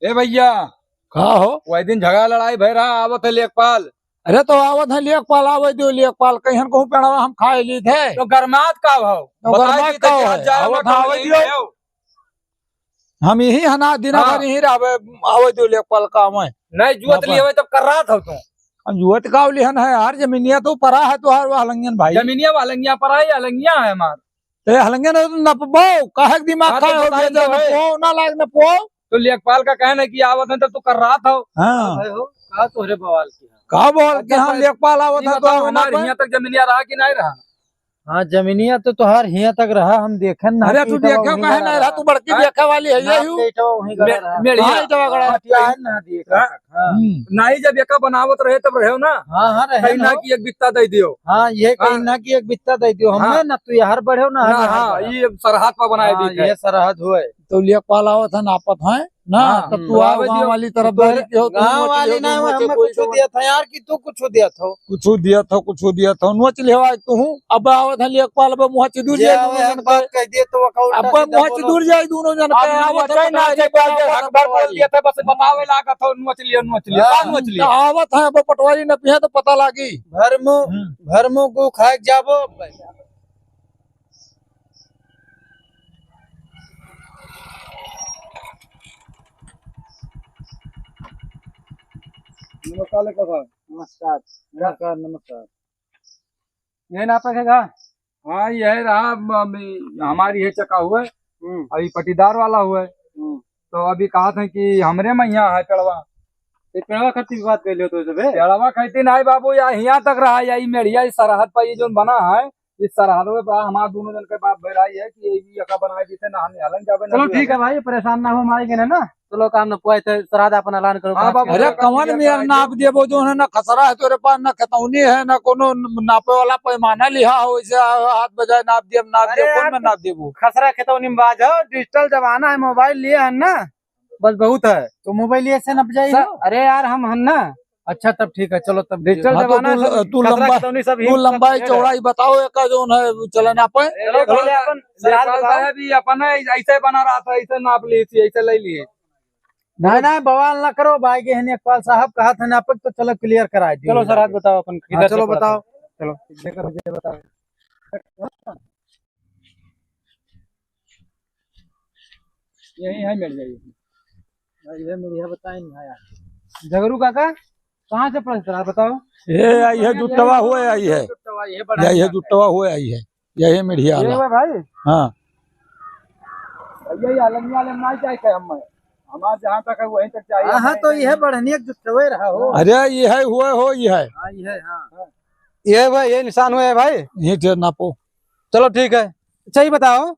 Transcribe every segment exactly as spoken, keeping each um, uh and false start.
ए भइया, का हो? वही दिन झगड़ा लड़ाई भय रहा, आवत है लेखपाल। अरे तो आवत है लेखपाल, आवे दियो लेखपाल, कहियन कहूँ पेड़वा हम खाए ली थे। तो गरमात का भाव? तो बताए गरमात दी थे का कि है? आज जाए आवत मत है, आवे दियो। हम यही है ना, दिना हाँ। भर यही रहबे, आवे दियो लेखपाल का आवे। नहीं, जुअत लिए हुए तब कर रहा था तू। हम जुअत का लिहन है यार, जमीनिया तो परा है तोहार, वह हलंगियन भाई। जमीनिया वह हलंगिया परा है, हलंगिया है हमार। ए, हलंगे न नपबो, काहे के दिमाग हाँ, तो खाए हो बताई गया, तो है। नपो, ना लाग नपो। तो लेखपाल का कहना है कि आवत है, तब तू कर रहा था। हाँ। भाई हो, का तोहरे बवाल की है? का बवाल की? अच्छा, हाँ, भाई, लेखपाल आवत ये है, तो बताओ, आवत हमारे है। हियाँ तक जमीनिया रहा कि नहीं रहा? हाँ, जमीनिया तो तोहार हियाँ तक रहा, हम देखे ना अरे, कि तू इटवा देखे वहीं काहे गड़ा नहीं रहा? रहा। तू बड़की हाँ? देखे वाली है, ना, ये हूँ। इटवा वहीं गड़ा मे-, रहा। मेड़िया। हाँ, इटवा गड़ा रहा। हाँ, हाँ, दिए हाँ। हाँ। हम्म। नहीं, जब एका बनावत रहे, तब रहे हो ना। हाँ, हाँ, रहे कहीं ना हो। कि एक बित्ता दे दियो। हाँ, ये कहीं हाँ। ना कि एक बित्ता दे दियो। हम हाँ। ना, ना तू यहाँ बढ़े हो, ना ना, हम यहाँ हाँ, बढ़े। ये सरहद पर बनाए हाँ, दी थे। ये सरहद हुए। तो लेखपाल आवत है, नापत है ना, हाँ। तो तू तो आओ आवे गाँव दियो। वाली तरफ तो बारी के हो, तो गाँव नोच वाली लियो, ना, नोच हमें कोई कुछ जवन दिया था यार कि तू कुछ दिया था। कुछ दिया था, कुछ दिया था, नोच लियो आज तू हूँ। अब आवत है लेखपाल, अब मुँह चिदूर जे जाए, आवे, दोनों हम जन बात के। कह दिए तो वो कौन अब सा मुँह सीधा चिदूर जाए, दोनों जन के। आवत है ना, पटवारी, जे बोल दे, हक भर बोल दिया था, बस बतावे लागत हो, नोच लियो, नोच लियो, हाँ, का नोच लियो? आवत है, अब पटवारी न पिए तो पता लागी। भरमो, हम्म। भरमो गो खाए के जाबो। नमस्कार लेखपाल साहब। नमस्कार। नमस्कार, नमस्कार। यही नापे के का? हाँ, यही रहा, म-, म-, हमारी ये चका हुए, हम्म। अभी पटीदार वाला हुए। हम्म। तो अभी कहा था कि हमरे में यहाँ है पेड़वा। ये पेड़वा खातिर भी बात कर लियो तो जबे? पेड़वा खातिर नहीं बाबू, या हियाँ तक रहा, या ई मेड़िया, इस सरहद पर ये जोन बना है, इस सरहद में बा, हमार दोनों जन के बात भय रही है कि ये भी यका बनाए देते ना, हम हलन जाबे ना चलो दियो। ठीक है भाई, परेशान ना हो, हम आएंगे ना, ना। चलो काम न पुआई थे, सरहद अपन ऐलान करो, हाँ बाबू, अरे कौन मेर नाप देबो, जो है ना खसरा है तोरे पास, ना खतौनी है, ना कोनो नापे वाला पैमाना लिहा हो, इसे हाथ बजाए नाप दिया, नाप अरे दिया, कौन यार, में नाप देबो? खसरा खतौनी में बाज हो, digital जमाना है, mobile लिए है ना, बस बहुत है। तो mobile ऐसे नप जाई सर, हो? अरे यार, हम हन ना। अच्छा, तब ठीक है, चलो तब digital हाँ, तो जमाना तू, है, तू खसरा लंबा, खतौनी सब तू हिंद लंबाई सब चौड़ाई बताओ, एका जोन है, चले नापे। चलो, चलो, पहले अपन लेखपाल साहब, ये अपन है, ऐसे बना रहा था, ऐसे नाप लिए थी, ऐसे ले लिए। नहीं, नहीं, बवाल ना करो, भाई के हन लेखपाल साहब, कहा था नापे तो चलो clear करा दियो। चलो सर, आज बताओ अपन हाँ, किधर से चलो पड़ा बताओ। था? चलो। यही है मेड़िया, यही। ये मेड़िया बताए नहीं आया। झगरू काका, कहाँ से पढ़े सर, आप बताओ। ये आई है जुट्टवा हुए आई है। जुट्टवा, ये बड़ा यही है, जुट्टवा हुए आई है। यही मेड़िया ये वाला। हुआ भाई? हाँ। भैया, ये अलंगिया वाले में नहीं जाए के हम, हमार जहाँ तक है वहीं तक चाहिए। हाँ, हाँ, तो यह बढ़निया जुट्टवे रहा हो। अरे, ये है हुए हो, ये है। हाँ, ये है, हाँ। ये भाई, ये निशान हुए है भाई। ये ठेर नापो। चलो ठीक है। अच्छा, ये बताओ,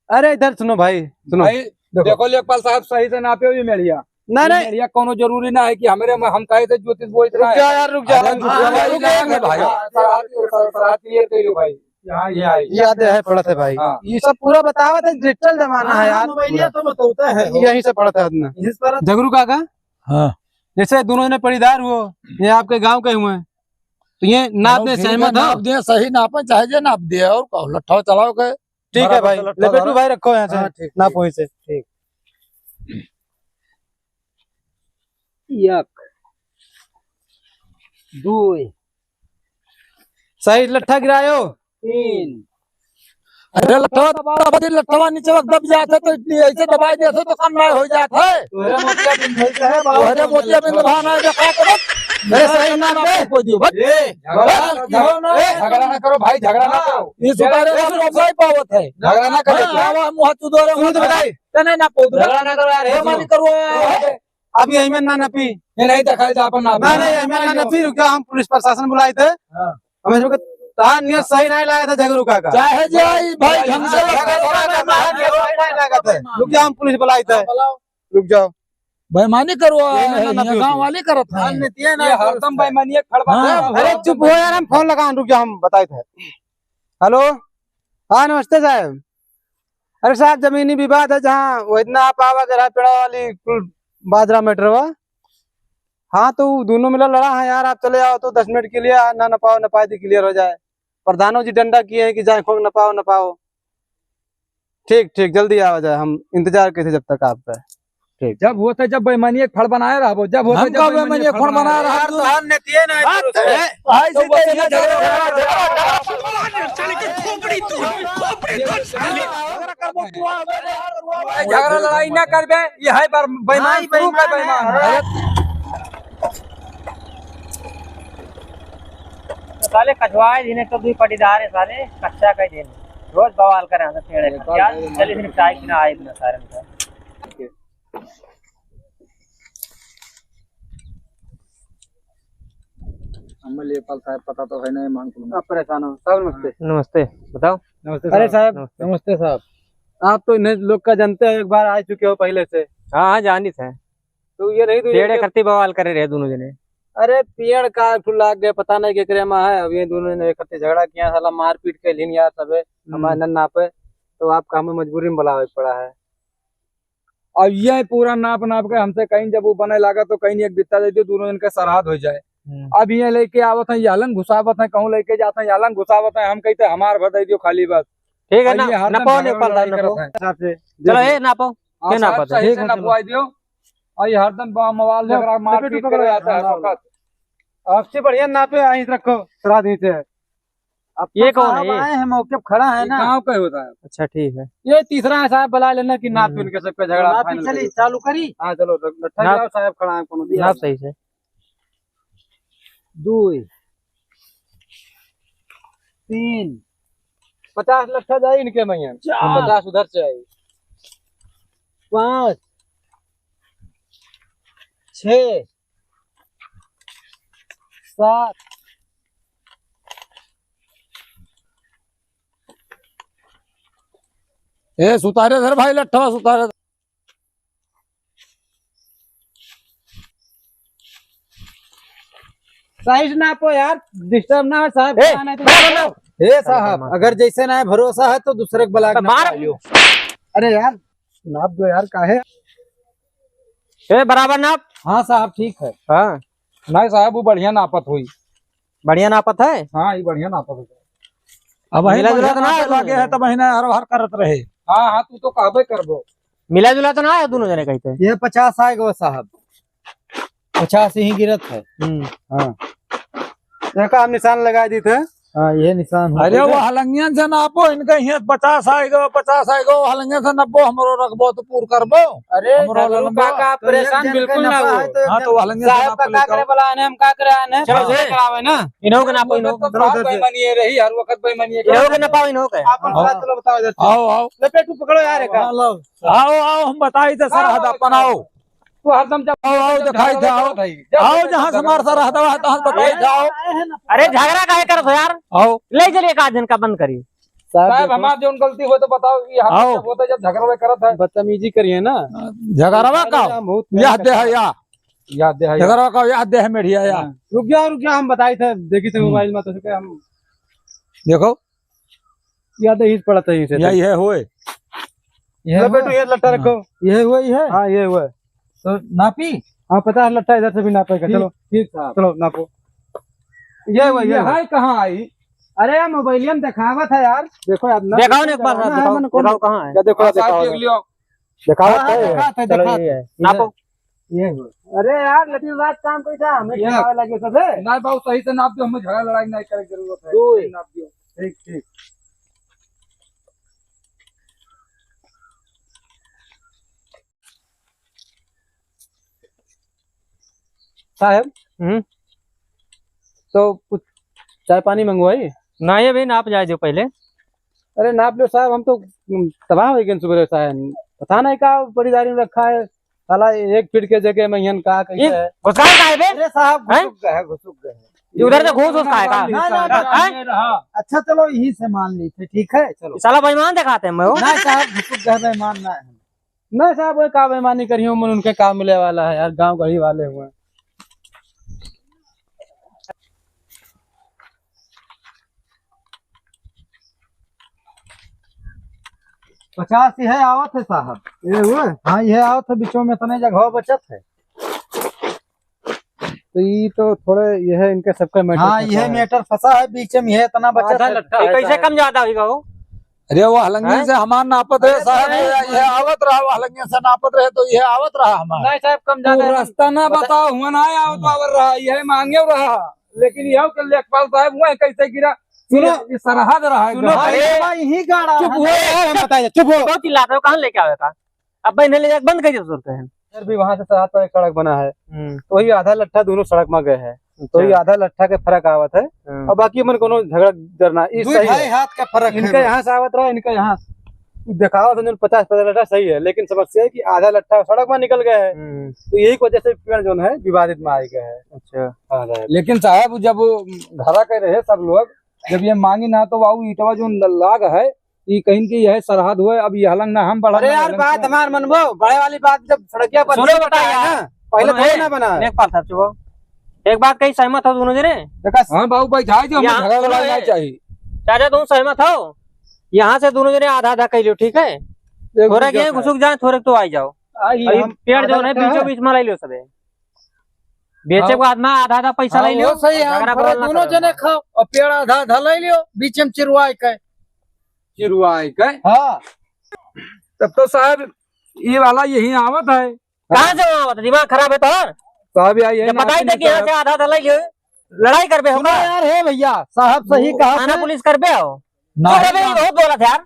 अरे इधर सुनो भाई, सुनो। भाई, देखो। देखो लेखपाल साहब, सही से नापे हुई मेड़िया। नहीं, ये नहीं। मेड़िया कोनो जरूरी ना है कि हमरे में हम कहे थे ज्योतिष वो इतना रुक जा है। यार, रुक जा। अरे, हाँ, रुक जा, हाँ, रुक जा, रुक जा, भाई। हाँ, सर, आप, सर, सर, आप clear करियो भाई। यहाँ, यहाँ, यहाँ। याद है, पढ़त है भाई। हाँ। ये सब पूरा बतावत है, digital जमाना है हाँ, यार। मोबाइलिया तो बतावता है। यहीं से पढ़त है आदमी। इस पर झगरू काका? हाँ। जैसे दोनों जने पड़ीदार हो, ये आपके गांव के हुए, तो ये नाप गाँव में ठीक है, सहमत हो? नाप दिए, सही नाप है, चाहे जे नाप दिए, और कहो, लट्ठा चलाओ के। ठीक है बराबर भाई, से लट्ठा ले बेटू धरा। भाई रखो यहाँ से, हाँ, ठीक, ना ठीक। पोई से। ठीक। एक, दो, सही लट्ठा गिरायो। तीन। अरे लट्ठवा दबाओ, अबे लट्ठवा नीचे दब जात है तो इतनी ऐसे दबाई देते तो काम नहीं हो जात है। तोहरे मोतिया बिंद भाई का है, बाबू। तोहरे मोतिया बिंद भाई ना है, देखा करो। अरे सही ना बे। कोई दियो, बस। ए, झगड़ा ना करो, ए, झगड़ा ना करो भाई, झगड़ा ना करो। ये सुधारे ना, मोबाइल पावत है। झगड़ा ना करो। हाँ, आवा, मुँह चुदो रे, सुन तो बताई। तने ना पोत। झगड़ा ना करो यार, ये मत करो। अभी यही में ना नपी। ये नहीं दिखाई तो अपन ना। ना, नहीं, यही में ना नपी, रुक जाओ, हम पुलिस प्रशासन बुलाए थे। हाँ। हमें जो तार नियत सही नहीं लाया था झगरू काका। चाहे जाई भाई, ढंग से झगरू काका तार नियत सही नहीं लाया था। रुक जाओ, हम पुलिस बुलाए थे। हाँ, बुलाओ। रुक जाओ। बेईमानी करवा यही में है, ना नपी गाँव होती। वाले करत हैं। हाँ, ये हरदम बेईमानी एक फड़वा हाँ। अरे चुप हो यार, हम फोन लगाएं, रुक जाओ, हम बताए थे। हेलो, हाँ नमस्ते साहब। अरे साहब, जमीनी विवाद है, जहाँ वो इतना आप आवा के रहा पेड़ा वाली कुल बाजरा मेटरवा। हाँ, तो वो दोनों मिला लड़ा है यार, आप चले आओ तो दस मिनट के लिए, ना नपाओ, नपाए दी, clear हो जाए। प्रधानो जी डंडा किए हैं कि जाए खोक नपाओ, नपाओ। ठीक, ठीक, जल्दी आवा जाए, हम इंतजार करते जब तक आपका। ठीक। जब होत है, जब बेईमानी एक फड़ बनाए रहबो, जब होत है, हम जब कब बेईमानी बेईमानी एक फड़ बनाए बनाए रहबो? यार, तोहार नतिये ना है यार, दुरुस्त। तो है। भाई, सीधे सीधे झगड़ा, झगड़ा, झगड़ा। झगड़ा लड़ाई ना करबे, ये है बार बेईमान हाँ, शुरू का बेईमान। बेईमान। साले कछवाए जिन्हें तो दुई पटीदार है साले, कच्चा कह देने। रोज बवाल करे हमसे पेड़ है। चल, चल, इसने चाय पीना आए बिना सारे में। अम्मा लेपाल साहब, पता तो है ना, ये मान को आप परेशान हो। साहब, नमस्ते। नमस्ते, बताओ। नमस्ते अरे साहब। साहब, नमस्ते। नमस्ते साहब। आप तो इन्हें लोग का जानते हो, एक बार आ चुके हो पहले से। हाँ, हाँ, जानित है। तो ये नहीं, तो पेड़ ये करती बवाल करे रहे दोनों जने। अरे, पेड़ का फुल लाग गए, पता नहीं केकरे मा है। अब ये दोनों जने करती झगड़ा किया, साला मारपीट के लीन यार सबे, हम्म। हमारे नन्ना पे, तो आपका हमें मजबूरी में बुलावे पड़ा है। अब ये पूरा नाप नाप के हमसे कहीं जब वो बने लागा तो कहीं एक बित्ता दे दियो, दोनों जन के सरहद हो जाए। हम्म। अब ये लेके आवत हैं, यालन घुसावत हैं, कहूँ लेके जात हैं, यालन घुसावत हैं, हम कहते हमार भर दे दियो खाली बस। ठीक है और ना, ये हरदम नपाओ, झगड़ा नपाओ, लड़ाई नपाओ। करत हैं। हिसाब से चलो, दे ए, दो। नापो, हाँ, के साहब, नापो? सही से ठीक है, नपवाई दियो। और ये हरदम बा-, मवाल हाँ, झगड़ा, लपेटू मारपीट पकड़ो करे यार, रहता है हाँ, हर वक्त। आपसे बढ़िया नापे, आई रखो, सरहद ही से। अब ये तो कौन है साहब ये? आए हैं, मौके पे खड़ा है ये ना। गाँव का होता है। अच्छा, ठीक है। ये तीसरा है साहब, बुला लेना कि नाप हम्म। इनके सबका झगड़ा नाप final चली, करिए। चालू करी। हाँ, चलो, लट्ठा नाप। लाओ साहब, खड़ा है, कोनो दिया नाप है। सही से। दुई, तीन, पचास लट्ठा जाए इनके में, चार। पचास उधर से आई, पाँच, छः, सात। ए, सुतारे धर भाई, लट्ठा सुतारे। साइज नापो यार, disturb ना हो साहब, ए, क्या नहीं तो बराबर नाप। ए साहब, अगर जैसे ना है भरोसा है तो दूसरे को बुला के तो मार। नपवाइयो। अरे यार, नाप दो यार, काहे? ए, बराबर नाप। हाँ साहब, ठीक है। हाँ। नहीं साहब, वो बढ़िया नापत हुई। बढ़िया नापत है? हाँ, ये बढ़िया नापत है। अब वही मिला जुला तो ना है दोनों जने? तब वही ना हर हर करत रहे। हाँ, हाँ, तू तो कहबे करबो। मिला जुला तो ना है दोनों जने कहते? ये पचास आएगा साहब, पचास ही गिरत है। हम्म। हाँ। देखा, हम निशान लगा दी थे। हाँ, ये निशान हो अरे, गया। वो हलंगियन से नापो, इनका हियाँ पचास आएगा, पचास आएगा, वो हलंगियन से नब्बो, हमरो रखबो तो पूर करबो। अरे, हमरो झगड़ू लंबो। काका, तो परेशान एक जन बिल्कुल का ना नफा हो। है तो एक हाँ, जन तो वो हलंगियन से साहब का नाप का लेके करे आओ। वाला आने, हम का करे आने? चलो, चलो, से। चलो, आवे ना। इन्हों के नापो, इन्हों के। तो चलो, बात उधर से। बेईमानी है रही, हर वक्त बेईमानी है। इन्हों के नापाओ, इन्हों के। आपन आओ। साथ चलो, बताओ इधर से। आओ, आओ। लपेटू पकड़ो यार, एक। हाँ, लो। आओ, आओ, हम बताई थे सरहद अपन, आओ। तू हरदम जब आओ, आओ, जब दिखाई झगड़ा दे, आओ। करत है, जब आओ, झगड़ा जहाँ से करत मार है। सरहद है, तहाँ से बताई दे, आओ। अरे, झगड़ा काहे करत हो यार? आओ। ले चलिए, का दिन का बंद करी। साहब, साहब, देखो। हमार जौन गलती हो तो बताओ, ये हम आओ। जब होता जब झगड़ा करत है। बदतमीजी करिए ना। झगड़वा अरे, का? हम बहुत यह प्यार दे है करते हैं। या। यह दे है या। झगड़वा का यह दे है मेढ़िया या। हाँ। रुक जाओ, रुक जाओ, हम बताई थे, देखी थे हम्म। मोबाइल में तो हम देखो। या तो हीच पड़त है इसे। यही है होए। ये लो हुआ? बेटू, ये लट्ठा हाँ। रखो। ये हुआ, ये है? हाँ, ये हुआ। तो नापी? हाँ, पचास लट्ठा इधर से भी नापेगा। ठीक, चलो। ठीक साहब। चलो, नापो। ये हुआ, ये ये हुआ। है कहाँ आई? अरे, मोबाइलिया में देखावत है यार। देखो यार, ना देखाओ ना एक बार, देखाओ ना, दिखाओ, हमन को दिखाओ कहाँ है? क्या देखो, हाँ, साहब, दिखाओ। देख लियो। देखावत हाँ, है। देखा था, चलो, देखा ये था। है। नापो। ये हुआ। अरे यार, लेकिन रात काम कोई था, हमें ये। खिलावे लगे सब है। नहीं बाबू, सही से नाप दियो, हमें झगड़ा लड़ाई नहीं करे के जरूरत है। दो। सही नाप दियो। ठीक, ठीक। साहब, हम्म। तो कुछ चाय पानी मंगवाई? नहीं, अभी नाप जाए जो पहले। अरे नाप लो साहब, हम तो, हम्म, तबाह हो गए सुबह साहब। पता नहीं का बड़ी दाढ़ी में रखा है। साला एक फीट के जगह में यहन का कैसे ये है? घुसकाए का है बे? अरे साहब, हैं? घुसुक गए हैं, घुसुक गए हैं। ये उधर से घुस, घुस का है का? ना, ना, ना, हैं? अच्छा चलो, यही से मान ली थे, ठीक है, चलो। साला बेईमान दिखाते हैं मैं वो। ना साहब, घुसुक गए, बेईमान ना है। ना साहब, वो का बेईमानी करियो, मन उनके काम मिले वाला है यार, गांव गढ़ी वाले हुए। पचास ही है, आवत है साहब। ये हुए? हाँ, ये आवत है, बीचों में इतने जगह बचत है। तो ये तो थोड़े, ये है, इनके सबके matter हाँ, फंसा ये है। Matter फंसा है बीच में, ये इतना बचत आधा है। लट्ठा ये है कैसे साहब। कम ज्यादा होगा वो? अरे, वो हलंगियन हैं? से हमार नापत रहे अरे, साहब, अरे, ये, ये आवत रहा, वो हलंगियन से नापत रहे तो ये आवत रहा हमार। नहीं साहब, कम ज्यादा तू है। रास्ता ना बता- बताओ, हुआ ना आवत आवर रहा, ये मांगे रहा, लेकिन यह के लेखपाल साहब हुआ कैसे गिरा? सुनो। ये, ये सरहद रहा है सुनो, एकदम। अरे, भाई, यही गाड़ा चुप है। हो यार, हम बताए, चुप हो। बहुत चिल्लाते हो, कहाँ लेके आवे का? अब भाई, इन्हें ले जाके बंद कर दियो, सुरते हैं। इधर भी वहाँ से सरहद पर एक सड़क बना है, हम्म। तो वही आधा लट्ठा दोनों सड़क में गए हैं, तो अच्छा। वही आधा लट्ठा के फर्क आवत है। हम्म। और बाकी मन कोनो झगड़ा डरना, ई दुई सही ढाई है। हाथ का फर्क है इनके बस। यहाँ से आवत रहा, इनके यहाँ देखावत है, जौन पचास पचास लट्ठा सही है, लेकिन समस्या है कि आधा लट्ठा सड़क में निकल गया है, हम्म। तो यही वजह से पेड़ जौन है विवादित में आ गया है। अच्छा। हाँ, साहब। लेकिन साहब, जब घरा के रहे सब लोग, जब ये मांगी ना, तो बाबू ईटवा जौन लाग है, ई कहिन कि यह सरहद होय, अब यह लंग ना हम बढ़ब, अरे ना यार, यह लंग बात ना। हमार मनबो, बड़े वाली बात जब सड़किया पर सुनो, बता बताया यार। ना, पहले सुनो, थोड़ी ए, ना बना। लेखपाल साहब, चुप हो। एक बात कही, सहमत हो दोनों जने? देखा, हाँ बाबू, बैठाई दो, हमें यहाँ झगड़ा सुनो, लड़ाई ए, नहीं चाहिए। चाचा, तुम सहमत हो? यहाँ से दोनों जने आधा आधा कर लियो, ठीक है? एक थोड़ा दूसरे के का। घुसुक जाए, थोड़े तो आई जाओ। आई अभी हम पेड़ जो आधा है, लट्ठा बीचों है। बीच में लाई लियो सबे। बेचे हाँ। के बाद में आधा आधा पैसा हाँ, ले लियो, वो सही है, झगड़ा हम थोड़ा बवाल ना दोनों करो। जने खाओ और पेड़ आधा आधा ले लियो, बीच में चिरवाए के। चिरवाए के? हाँ। तब तो साहब, ये वाला यही आवत है। कहाँ से आवत है? दिमाग खराब है तोहर? साहब, या यही जब बताई नाते दे कि यहाँ से आधा आधा ले लियो, लड़ाई करबे हो सुनो का? यार, हे भैया, साहब सही वो कहा थाना थे। पुलिस करबे हो? ना, अरे भाई, ना। बहुत बोला था यार।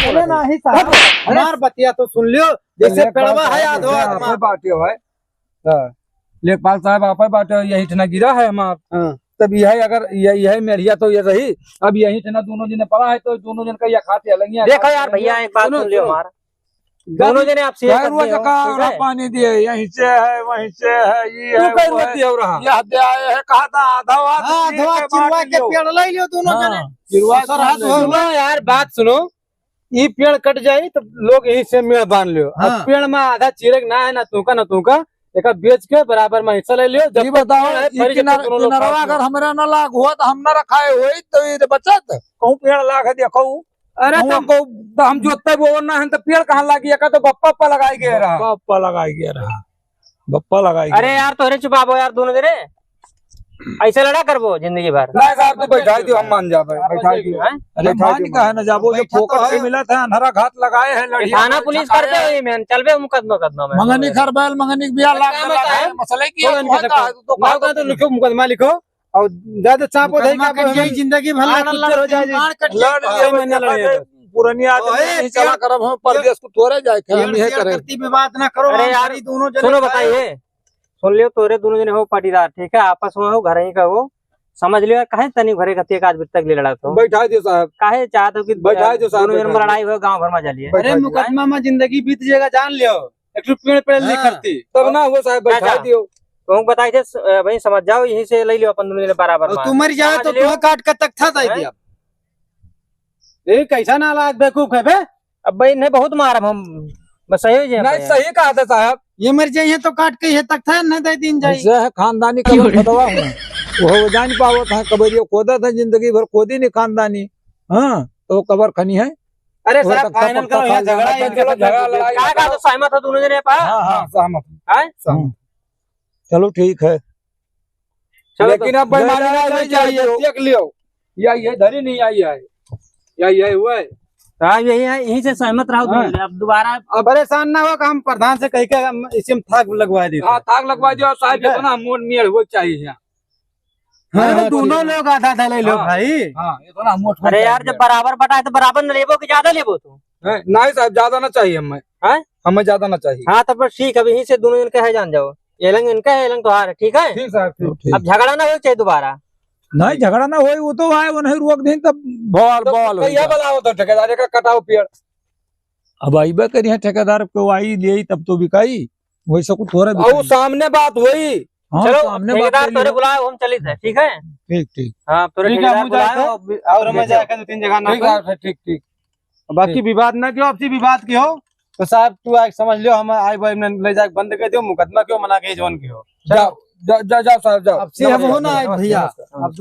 अरे नहीं साहब, हमार बतिया तो सुन लियो, जैसे लेखपाल पेड़वा है साहब, आधो जैसे आधो। आपे बाटे हो है। हाँ। लेखपाल साहब, आपे बाटे, यही ठना गिरा है हमार। हाँ। तब यह अगर, यह, यह मेढ़िया तो ये रही, अब यही ठना दोनों जने पड़ा है, तो दोनों जन का यह खाते अलग ही देखो यार भैया, एक बात सुनो, सुन लियो सुनो। हमार। दोनों जने आपसे ये गैर करते वो हो, जगह ठीक है? पानी दिए, यहीं से है, वहीं से है, ये तू है, कहीं वो मत है। दिया हो रहा। यह दे आए है, कहा था, आधा आधा हाँ, चीर आधा के चिरवा बांट के लियो। पेड़ ले लियो दोनों हाँ, जने। चिरवा दोसर हाथ सुनो। हो। सुनो यार, बात सुनो, ई पेड़ कट जाई तो लोग यहीं से मेड़ बांध लियो। अब हाँ। पेड़ में आधा चीरे के ना है, ना तूका, ना तूका, एका बेच के बराबर में हिस्सा ले लियो। जब ये तक बताओ, पेड़ है, ये फरी जब किनार-, तक दोनों लोग किनारवा खाओ। अगर हमरा ना लाग हुआ तो हम ना रखाए होई तो ये बचत। कहूँ पेड़ लाग है, देखो। अरे हम तो हमको, तो हम जोतते बोवत ना है तो पेड़ कहाँ लागी? एका तो बप्पा, बप्पा लगाई गया रहा। बप्पा, बप्पा लगाई गया रहा। बप्पा लगाई अरे गया। यार, तोहरे चुपाबो यार, दोनों जने ऐसे लड़ा करबो जिंदगी भर। नहीं साहब, तू बैठा दियो, हम मान जाबे, बैठा दियो। हैं? अरे बैठा मान दियो, का है मान। ना जाबो, जो बैठा तो फोकट से है। मिला था, अंधरा घात लगाए हैं, लड़िया थाना मार पुलिस छकाए करते हैं। हो ये मेन, चलबे मुकदमा, मुकदमा में। मंगनी खरबैल, मंगनी बिया लाग क्या लगा बताए? है, मसले की तो हुआ इनके का है, तो ना का होगा तो लिखो, मुकदमा लिखो। और ज्यादा चाप हो मुकदमा जाएगा, कट जाए, जिंदगी भर आड़ लड़ लड़ हो जाए, मार कट जाए। लड़ ये महीना लड़े। पुरानी आदमी ओए, नहीं चला पेड़, करब हम, परदेश को तोरे जाए के, हम पेड़, ये पेड़ करें। करती विवाद ना करो, अरे हम यार, सारी दोनों जने सुनो, खाए। बताइए, सुन लियो, तोरे दोनों जने हो पाटीदार, ठीक है, आपस में हो, घर ही का हो, समझ लियो, काहे तनी घरे खातिर एक आदमी तक ले लड़ा तो? बैठा दियो साहब। काहे चाहत हो कि, बैठा अ, दियो साहब, दोनों जन बैठा में दियो। लड़ाई हो, गाँव भर में चलिए। अरे, बैठा दियो। मुकदमा में जिंदगी बीत जाएगा, जान लियो। एक ठो पेड़, पेड़ नहीं हाँ। खरती। तब ना हो साहब, बैठा अच्छा। दियो। तुमको बताई थे, अ, भाई समझ जाओ, यहीं से ले लियो अपन दोनों जने बराबर और मार। तू मर जाए समझ तो लियो। तुम्हें काट के तख्ता दे हैं? दिया। ए, कैसा नालायक बेवकूफ है बे? अब भाई, नहीं बहुत मारब हम, बस सही हो जाए नहीं, भाई। सही कहा था साहब। ये मर जाइए तो काट के ये तख्ता न दे दीन जाए। ऐसे है खानदानी कबर खतवा हुआ। वो जान पावत है, कबरियो खोदत है जिंदगी भर, खोदी नहीं खानदानी। हाँ, तो कबर खनी है। अरे वो साहब, तख्ता final पक्का करो, यहाँ खा झगड़ा जाना है, है, इनके चलो, साथ झगड़ा लड़ाई का तो सहमत हो दोनों जने पा? हाँ, हाँ, हाँ। सहमत। हैं? सहमत। चलो, ठीक है। चलो, लेकिन तो अब बेईमानी ले ना जाओ, होनी चाहिए, ले जाओ। देख लियो। या ये धरी नहीं आई है, या ये हुआ है। हाँ, यही है, यहीं से सहमत रहो तुम, हाँ। अब दोबारा अब परेशान ना हो कि हम प्रधान से कह के हम इसी में थाक लगवा देते। हाँ, थाक लगवा दियो, साहब, ठीक है। इतना मोट मेड़ हो चाहिए यहाँ। हाँ, अरे, तो हाँ, दोनों ठीक है। लोग आधा आधा ले लो हाँ, भाई। हाँ, इतना मोट हो अरे यार, चाहिए। जब बराबर बटा है तो बराबर न लेबो कि ज्यादा लेबो तू? नहीं, नहीं साहब, ज्यादा ना चाहिए हमें। हैं? हमें ज्यादा ना चाहिए। हाँ, तब बस ठीक है, अब यहीं से दोनों जन का है, जान जाओ। ये लंग इनका है, ये लंग तोहार है, ठीक है? ठीक साहब, ठीक, ठीक। अब झगड़ा ना हो चाहे दोबारा। नहीं, झगड़ा ना होई, वो तो आए, वो नहीं रोक दें, तब बवाल, तो बवाल कहिया होई। बुलाओ तो ठेकेदार का कटाओ पेड़। अब आइबे करिए ठेकेदार, को आई ले तब तो बिकाई, वैसे को थोड़ा और बिकाई। सामने बात हुई। हाँ, चलो, सामने बात ठेकेदार कर तोरे लियो। बुलाओ, हम चलित है, ठीक है? ठीक, ठीक। हाँ, तोरे ठीक है, ठेकेदार हम जाए बुलाओ, थे। अब और हम ठीक है। जाए के दो तीन जगह ना ठीक पे। है, ठीक, ठीक। बाकी ठीक। विवाद ना कियो, आपसी विवाद कियो, तो साहब तू आके समझ लियो, हम आए भाई ने ले जाके बंद कर दियो, मुकदमा कियो, मना के जौन कियो। जाओ, जा, जा, जाओ साहब, जाओ। आपसी हम नमस्कार, हो ना आए नमस्कार, भैया। नमस्कार। अब